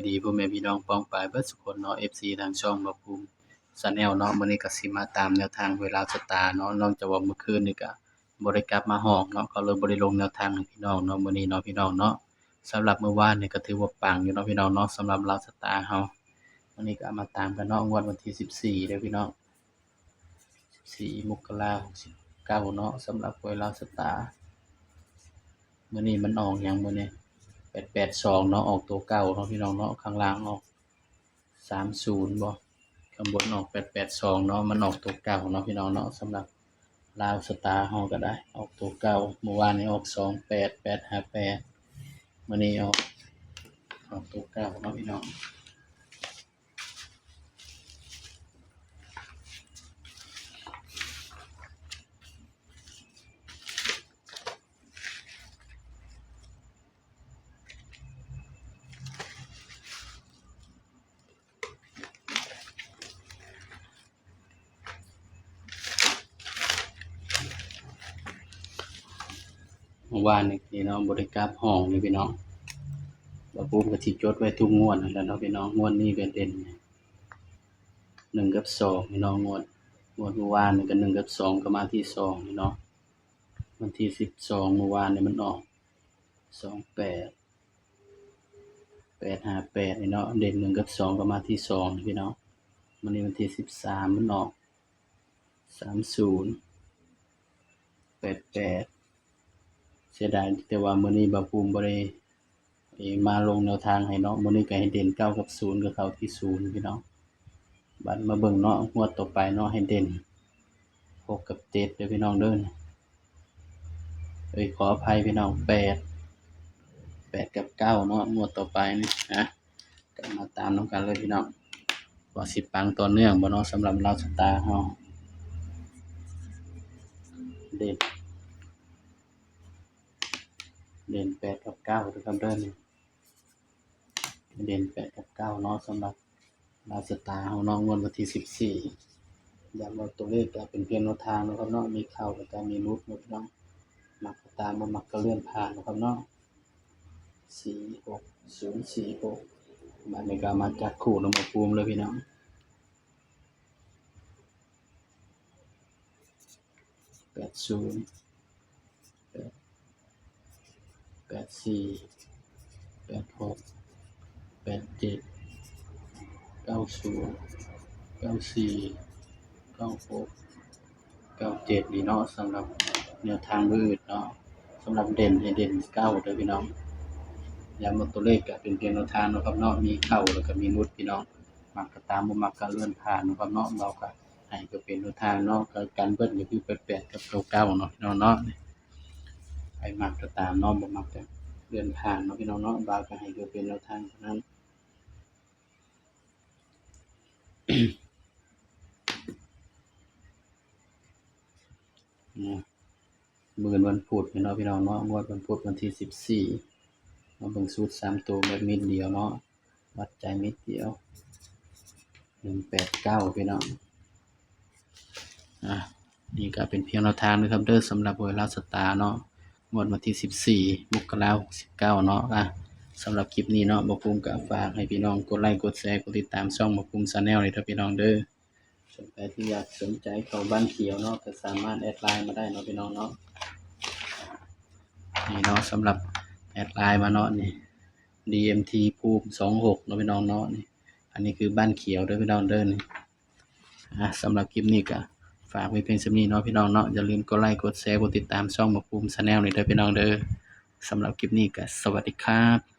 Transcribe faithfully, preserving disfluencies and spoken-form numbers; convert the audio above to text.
ดีพ่อแม่พี่น้องป้องปายเบิดสุคนเนาะ เอฟซี ทางช่องบ่าวภูมิ Channel เนาะ มื้อนี้ก็สิมาตามแนวทางหวยลาวสตาร์เนาะ เนื่องจากว่าเมื่อคืนนี้ก็บ่ได้กลับมาห้องเนาะ ก็เลยบ่ได้ลงแนวทางให้พี่น้องเนาะ มื้อนี้เนาะพี่น้องเนาะ สำหรับมื้อวานนี้ก็ถือว่าปังอยู่เนาะพี่น้องเนาะ สำหรับลาวสตาร์เฮา มื้อนี้ก็เอามาตามกันเนาะ งวดวันที่สิบสี่เด้อพี่น้อง สิบสี่ มกราคม หกสิบเก้าเนาะ สำหรับหวยลาวสตาร์ มื้อนี้มันออกหยังมื้อนี้ แปดแปดสองเนาะ ออกตัวเก่าเนาะพี่น้องเนาะ ข้างล่างออก สามศูนย์ บ่ ข้างบนออก แปดแปดสองเนาะ มันออกตัวเก่าเนาะพี่น้องเนาะ สำหรับลาวสตาร์เฮาก็ได้ ออกตัวเก่า เมื่อวานนี้ออก สองแปด แปดห้าแปด มื้อนี้ออก ออกตัวเก่าเนาะพี่น้อง เมื่อวานนี้พี่น้องบ่ได้กลับห้องนี่พี่น้อง บ่าวภูมิก็สิจดไว้ทุกงวดนั่นแหละเนาะพี่น้อง งวดนี้ก็เด่น หนึ่งกับสองพี่น้อง งวด งวดเมื่อวานนี่ก็ หนึ่งกับสอง ก็มาที่สองพี่น้อง วันที่สิบสองเมื่อวานนี่มันออก สองแปด แปดห้าแปด นี่เนาะ เด่น หนึ่งกับสอง ก็มาที่สองพี่น้อง มื้อนี้วันที่สิบสามมันออก สามศูนย์ แปดแปด เสียดายแต่ว่ามื้อนี้บ่าวภูมิบ่ได้ เอ่อ มาลงแนวทางให้เนาะ มื้อนี้ก็ให้เด่น เก้า กับ ศูนย์ ก็เข้าที่ ศูนย์ พี่น้อง บัดมาเบิ่งเนาะ งวดต่อไปเนาะ ให้เด่น หก กับ เจ็ด เด้อพี่น้องเด้อ เอ้ย ขออภัยพี่น้อง แปด แปด กับ เก้า เนาะ งวดต่อไปนี่นะ ก็มาตามนำกันเลยพี่น้อง ว่าสิปังต่อเนื่องบ่เนาะ สำหรับลาวสตาร์เฮา เด่น เด่น แปด กับ เก้า เด้อครับเด้อ เด่น แปด กับ เก้า เนาะ สำหรับลาวสตาร์เฮาเนาะ งวดวันที่สิบสี่ ย้ำว่าตัวเลขก็เป็นเพียงแนวทางนะครับเนาะ มีเข้าแล้วก็มีหลุดเนาะพี่น้อง มักก็ตาม บ่มักก็เลื่อนผ่านนะครับเนาะ สี่หกศูนย์สี่หก บัดนี้ก็มาจับคู่เนาะ บ่าวภูมิเลยพี่น้อง แปดศูนย์ แปด แปดสี่ แปดหก แปดเจ็ด เก้าศูนย์ เก้าสี่ เก้าหก เก้าเจ็ด นี่เนาะ สำหรับแนวทางมื้ออื่นเนาะ สำหรับเด่นให้เด่น เก้า เด้อพี่น้อง ย้ำว่าตัวเลขก็เป็นเพียงแนวทางเนาะครับเนาะ มีเข้าแล้วก็มีหลุดพี่น้อง มักก็ตาม บ่มักก็เลื่อนผ่านเนาะครับเนาะ บ่าวก็ให้ก็เป็นแนวทางเนาะ ก็กันเบิ้ลก็คือ แปดแปด กับ เก้าเก้า เนาะพี่น้องเนาะ ใครมักก็ตามเนาะ บ่มักก็เลื่อนผ่านเนาะพี่น้องเนาะ บ่าวก็ให้ก็เป็นแนวทางเท่านั้น นะ มื้อวันพุธนี่เนาะพี่น้องเนาะ งวดวันพุธวันที่สิบสี่ มาเบิ่งสูตรสามตัวแบบเม็ดเดียวเนาะ วัดใจเม็ดเดียว หนึ่งแปดเก้า พี่น้อง อ่ะ นี่ก็เป็นเพียงแนวทางนะครับเด้อ สำหรับหวยลาวสตาร์เนาะ งวดวันที่สิบสี่ มกราคม หกสิบเก้า เนาะ อ่ะ สำหรับคลิปนี้เนาะ บ่าวภูมิก็ฝากให้พี่น้องกดไลค์ กดแชร์ กดติดตามช่องบ่าวภูมิ Channel เลยเด้อพี่น้องเด้อ ส่วนใครที่อยากสนใจเข้าบ้านเขียวเนาะ ก็สามารถแอดไลน์มาได้เนาะพี่น้องเนาะ นี่เนาะ สำหรับแอดไลน์มาเนาะ นี่ ดีเอ็มที ภูมิ สองหก เนาะพี่น้องเนาะ นี่ อันนี้คือบ้านเขียวเด้อพี่น้องเด้อ นี่ อ่ะ สำหรับคลิปนี้ก็ฝากไว้เพียงส่ำนี้เนาะพี่น้องเนาะ อย่าลืมกดไลค์ กดแชร์ กดติดตามช่องบ่าวภูมิ Channel นี่เด้อพี่น้องเด้อ สำหรับคลิปนี้ก็สวัสดีครับ